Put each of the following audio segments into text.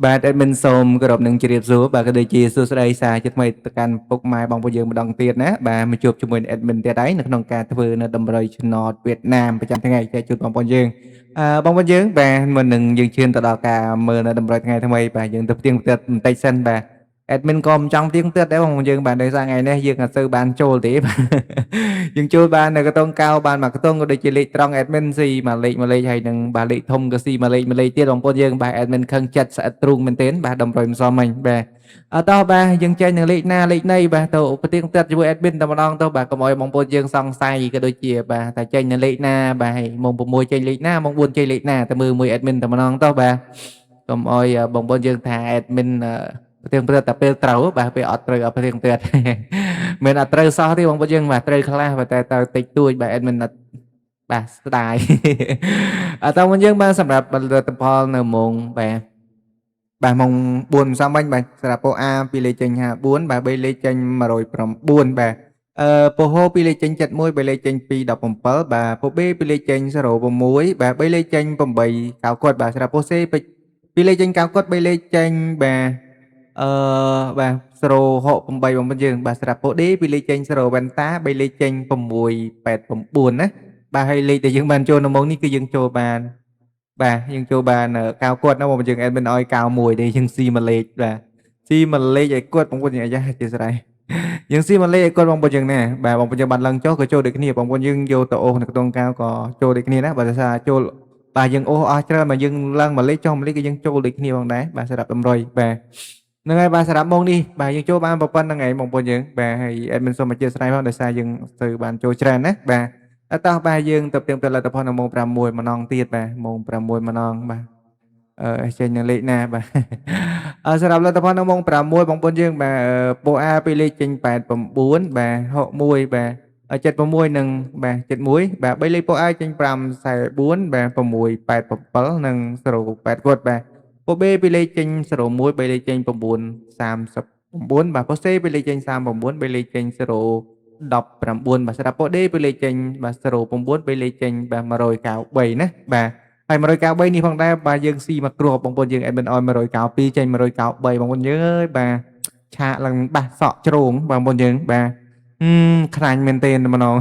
បាទ admin សូមគោរពនឹងជម្រាបសួរបាទក៏ដូចជាសួស្តីសាជាថ្មីទៅកាន់ពុកម៉ែបងប្អូនយើងម្ដងទៀតណាបាទមកជួបជាមួយនឹង admin ទៀតហើយនៅក្នុងការធ្វើនៅតម្រុយឆ្នោតវៀតណាមប្រចាំថ្ងៃចែកជូនបងប្អូនយើងបងប្អូនយើងបាទមុននឹងយើងឈានទៅដល់ការមើលនៅតម្រុយថ្ងៃថ្មីបាទយើងទៅផ្ទៀងផ្ទាត់បន្តិចសិនបាទ admin ក៏មិនចង់ផ្ទៀងផ្ទាត់ដែរបងប្អូនយើងបាទដោយសារថ្ងៃនេះយើងអត់សូវបានចូលទេបាទយើងចូលបាននៅកតុងកៅបានមកកតុងក៏ដូចជាលេខត្រង់ admin ស៊ីមួយលេខមួយលេខហើយនឹងបាទលេខធំក៏ស៊ីមួយលេខមួយលេខទៀតបងប្អូនយើងបាទ admin ខឹងចិត្តស្អិតទ្រូងមែនទែនបាទតម្រុយម្សិលមិញបាទអត់តោះបាទយើងចេញនឹងលេខណាលេខណីបាទទៅផ្ទៀងផ្ទាត់ជាមួយ admin តែម្ដងទៅបាទកុំឲ្យបងប្អូនយើងសង្ស័យក៏ដូចជាបាទតែចេញនឹងលេខណាបាទហើយម៉ោង6ចេញលេខណាម៉ោង4ចេញលេខណាទៅមើលមួយ admin តែម្ដងទៅបាទកុំឲ្យបងប្អូនយើងថា admin ផ្ទៀងផ្ទាត់តែពេលត្រូវបាទពេលអត់ត្រូវអត់ផ្ទៀងផ្ទាត់មិនអត់ត្រូវសោះទេបងប្អូនយើងបាទត្រូវខ្លះបាទតែទៅតិចតួចបាទ admin អត់បាទស្ដាយអត់តបងយើងបាទសម្រាប់លទ្ធផលនៅម៉ោងបាទបាទម៉ោង4សំវិញបាទសម្រាប់ពោ A 2លេខចេញ54បាទ3លេខចេញ109បាទអឺពោហូ2លេខចេញ71 3លេខចេញ217បាទពោ B 2លេខចេញ06បាទ3លេខចេញ8 9គាត់បាទសម្រាប់ពោ C 2លេខចេញ9គាត់3លេខចេញបាទអឺបាទ068បងប្អូនយើងបាទសម្រាប់ពោ D 2លេខចេញ0វ៉ែនតា3លេខចេញ689ណាបាទហើយលេខដែលយើងបានចូលនៅមុខនេះគឺយើងចូលបានបាទយើងចូលបាន9គាត់ណាបងប្អូនយើង admin ឲ្យ91ទេយើងស៊ីមួយលេខបាទស៊ីមួយលេខឲ្យគាត់បងប្អូនយើងអាយ៉ាជាស្រ័យយើងស៊ីមួយលេខឲ្យគាត់បងប្អូនយើងណាបាទបងប្អូនយើងបានឡើងចុះក៏ចូលដូចគ្នាបងប្អូនយើងយកទៅអូសនៅក្នុងកៅក៏ចូលដូចគ្នាណាបាទដោយសារចូលបាទយើងអូសអស់ច្រើនបាទយើងឡើងមួយលេខចុះមួយលេខក៏យើងចូលដូចគ្នាផងដែរបាទសម្រាប់តម្រុយបាទហ្នឹងហើយបាទសម្រាប់ម៉ោងនេះបាទយើងចូលបានប៉ុណ្្នឹងឯងបងប្អូនយើងបាទហើយ admin សូមអធិស្ឋានផងដោយសារយើងទៅបានចូលច្រើនណាបាទតោះបាទយើងទៅផ្ទៀងផ្ទាត់លទ្ធផលនៅម៉ោង6ម្ដងទៀតបាទម៉ោង6ម្ដងបាទអឺចេញនៅលេខណាបាទអឺសម្រាប់លទ្ធផលនៅម៉ោង6បងប្អូនយើងបាទពោ A ពីលេខចេញ89បាទ61បាទ76និងបាទ71បាទ3លេខពោ A ចេញ544បាទ687និង08គាត់បាទពោ B ពីលេខចេញ01 3លេខចេញ9 39បាទពោ C ពីលេខចេញ39 3លេខចេញ0 19បាទសម្រាប់ពោ D ពីលេខចេញបាទ09 3លេខចេញបាទ193ណាបាទហើយ193នេះផងដែរបាទយើងស៊ីមកគ្រាប់បងប្អូនយើង admin ឲ្យ192ចេញ193បងប្អូនយើងអើយបាទឆាកឡើងបាសសក់ជ្រងបងប្អូនយើងបាទហឹមខ្លាញ់មែនទែនម្ដង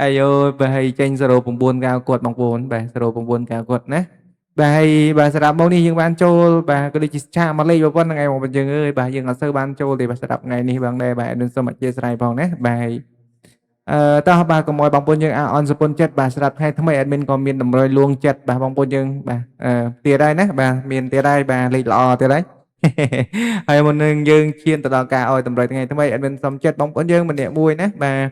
អាយយបាទហើយចេញ099គាត់បងប្អូនបាទ099គាត់ណាបាទហើយបាទសម្រាប់មកនេះយើងបានចូលបាទក៏ដូចជាឆាកមកលេខប៉ុណ្្នឹងឯងបងប្អូនយើងអើយបាទយើងអត់សូវបានចូលទេបាទសម្រាប់ថ្ងៃនេះបងដែរបាទនឹងសូមអធិស្ឋានផងណាបាទអឺតោះបាទកុំឲ្យបងប្អូនយើងអន់សពុនចិត្តបាទសម្រាប់ថ្ងៃថ្មី admin ក៏មានតម្រុយលួងចិត្តបាទបងប្អូនយើងបាទអឺទៀតហើយណាបាទមានទៀតហើយបាទលេខល្អទៀតហើយហើយមុននឹងយើងឈានទៅដល់ការឲ្យតម្រុយថ្ងៃថ្មី admin សូមចិត្តបងប្អូនយើងម្នាក់មួយណាបាទ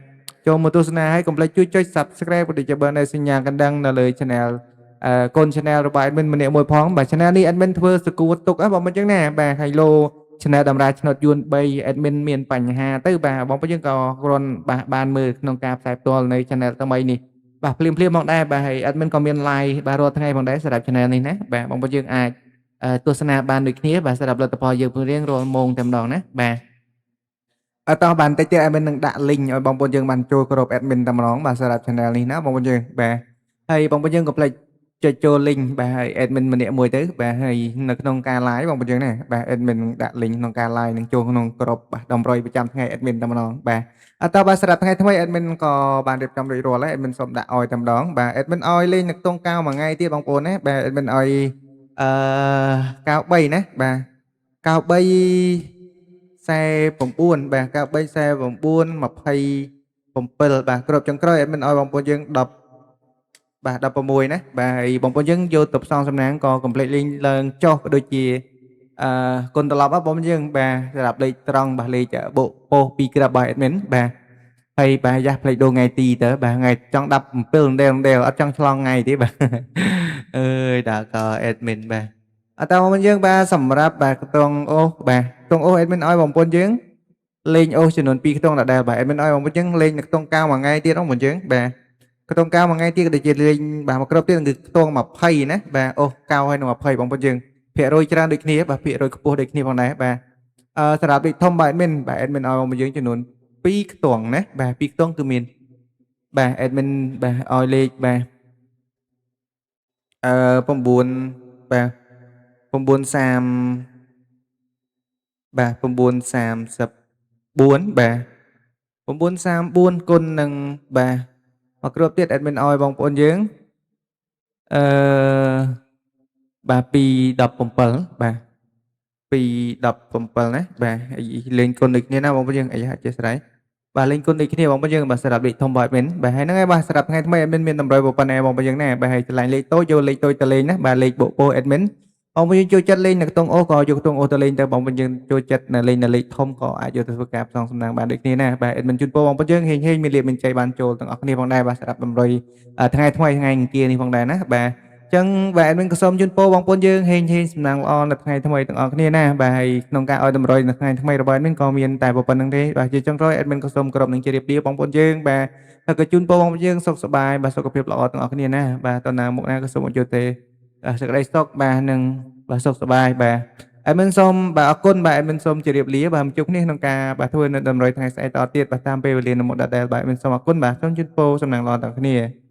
ចូលមកទស្សនាហើយកុំភ្លេចជួយចុច Subscribe ក៏ដូចជាបើនៅសញ្ញាកណ្ដឹងនៅលើ Channel អឺកូន Channel របស់ admin ម្នាក់មួយផងបាទ Channel នេះ admin ធ្វើសកួតទុកហ៎បងប្អូនចឹងណាបាទហើយឡូ Channel តម្រាឆ្នោតយួន3 admin មានបញ្ហាទៅបាទបងប្អូនយើងក៏គ្រាន់បាទបានមើលក្នុងការផ្សាយផ្ទាល់នៅ Channel ថ្មីនេះបាទភ្លាមភ្លាមមកដែរបាទហើយ admin ក៏មាន live បាទរាល់ថ្ងៃផងដែរសម្រាប់ Channel នេះណាបាទបងប្អូនយើងអាចទស្សនាបានដូចគ្នាបាទសម្រាប់លទ្ធផលយើងរៀងរាល់ម៉ោងតែម្ដងណាបាទអត់តោះបានតិចទៀត admin នឹងដាក់ link ឲ្យបងប្អូនយើងបានចូលក្រុម admin តែម្ដងបាទសម្រាប់ channel នេះណាបងប្អូនយើងបាទហើយបងប្អូនយើងកុំភ្លេចចុចចូល link បាទហើយ admin ម្នាក់មួយទៅបាទហើយនៅក្នុងការ live បងប្អូនយើងណាបាទ admin ដាក់ link ក្នុងការ live នឹងចូលក្នុងក្រុមបាទតម្រុយប្រចាំថ្ងៃ admin តែម្ដងបាទអត់តបាទសម្រាប់ថ្ងៃថ្មី admin ក៏បានរៀបចំរួចរាល់ហើយ admin សូមដាក់ឲ្យតែម្ដងបាទ admin ឲ្យលេងនៅក្នុងកៅមួយថ្ងៃទៀតបងប្អូនណាបាទ admin ឲ្យអឺ93ណាបាទ93 49បាទ93 49 27បាទគ្រប់ចុងក្រោយ admin ឲ្យបងប្អូនយើង10បាទ16ណាបាទហើយបងប្អូនយើងយកទៅផ្សងសំណាងក៏កុំភ្លេចលេងឡើងចុះក៏ដូចជាអឺគុណត្រឡប់បងប្អូនយើងបាទសម្រាប់លេខត្រង់បាទលេខបុកពោស2ក្រាប់បាទ admin បាទហើយបាទយ៉ាស់ផ្លេចដូរថ្ងៃទីទៅបាទថ្ងៃចង់17ដដែលអត់ចង់ឆ្លងថ្ងៃទេបាទអើយដល់ក៏ admin បាទអត់តបងប្អូនយើងបាទសម្រាប់បាទខ្ទង់អូសបាទខ្ទង់អូស admin ឲ្យបងប្អូនយើងលេងអូសចំនួន2ខ្ទង់ដដែលបាទ admin ឲ្យបងប្អូនយើងលេងនៅខ្ទង់កៅមួយថ្ងៃទៀតបងប្អូនយើងបាទខ្ទង់កៅមួយថ្ងៃទៀតក៏ដូចជាលេងបាទមកគ្រប់ទៀតគឺខ្ទង់20ណាបាទអូសកៅឲ្យនឹង20បងប្អូនយើងភាគរយច្រើនដូចគ្នាបាទភាគរយខ្ពស់ដូចគ្នាផងដែរបាទអឺសម្រាប់លេខធំបាទ admin បាទ admin ឲ្យបងប្អូនយើងចំនួន2ខ្ទង់ណាបាទ2ខ្ទង់គឺមានបាទ admin បាទឲ្យលេខបាទអឺ9បាទ 930បាទ934បាទ934គុណនឹងបាទមកគ្រាប់ទៀត admin ឲ្យបងប្អូនយើងអឺបាទ217បាទ217ណាបាទលេងគុណដូចគ្នាណាបងប្អូនយើងអាយ៉ាអធិស្ឋានបាទលេងគុណដូចគ្នាបងប្អូនយើងបាទសម្រាប់លេខធំរបស់ admin បាទហើយហ្នឹងហើយបាទសម្រាប់ថ្ងៃថ្មី admin មានតម្រុយប៉ុណ្ណេះបងប្អូនយើងណាបាទហើយឆ្លាញ់លេខតូចយកលេខតូចទៅលេងណាបាទលេខបូកពោ admin បងប្អូនយើងចូលចិត្តលេងនៅខ្ទង់អូសក៏យកខ្ទង់អូសទៅលេងទៅបងប្អូនយើងចូលចិត្តនៅលេងនៅលេខធំក៏អាចយកទៅធ្វើការផ្សងសំណាងបានដូចគ្នាណាបាទ admin ជូនពរបងប្អូនយើងហេងហេងមានលាភមានជ័យបានចូលទាំងអស់គ្នាផងដែរបាទសម្រាប់តម្រុយថ្ងៃថ្មីថ្ងៃអង្គារនេះផងដែរណាបាទចឹងបាទ admin ក៏សូមជូនពរបងប្អូនយើងហេងហេងសំណាងល្អនៅថ្ងៃថ្មីទាំងអស់គ្នាណាបាទហើយក្នុងការឲ្យតម្រុយនៅថ្ងៃថ្មីរបស់ admin ក៏មានតែប៉ុណ្្នឹងទេបាទជាចុងក្រោយ admin ក៏សូមគោរពនឹងជម្រាបលាបងប្អូនយើងបាទហើយក៏ជូនពរបងប្អូនយើងសុខសប្បាយបាទសុខភាពល្អទាំងអស់គ្នាណាបាទតើណាមុខណាក៏សូមអរទេសេចក្តីសុខបាទនិងបាទសុខសប្បាយបាទ admin សូមបាទអរគុណបាទ admin សូមជម្រាបលាបាទជួបគ្នាក្នុងការបាទធ្វើនៅតម្រុយថ្ងៃស្អែកតទៀតបាទតាមពេលវេលានៅមុខដដែលបាទ admin សូមអរគុណបាទសូមជូនពរសំណាងល្អទាំងគ្នា។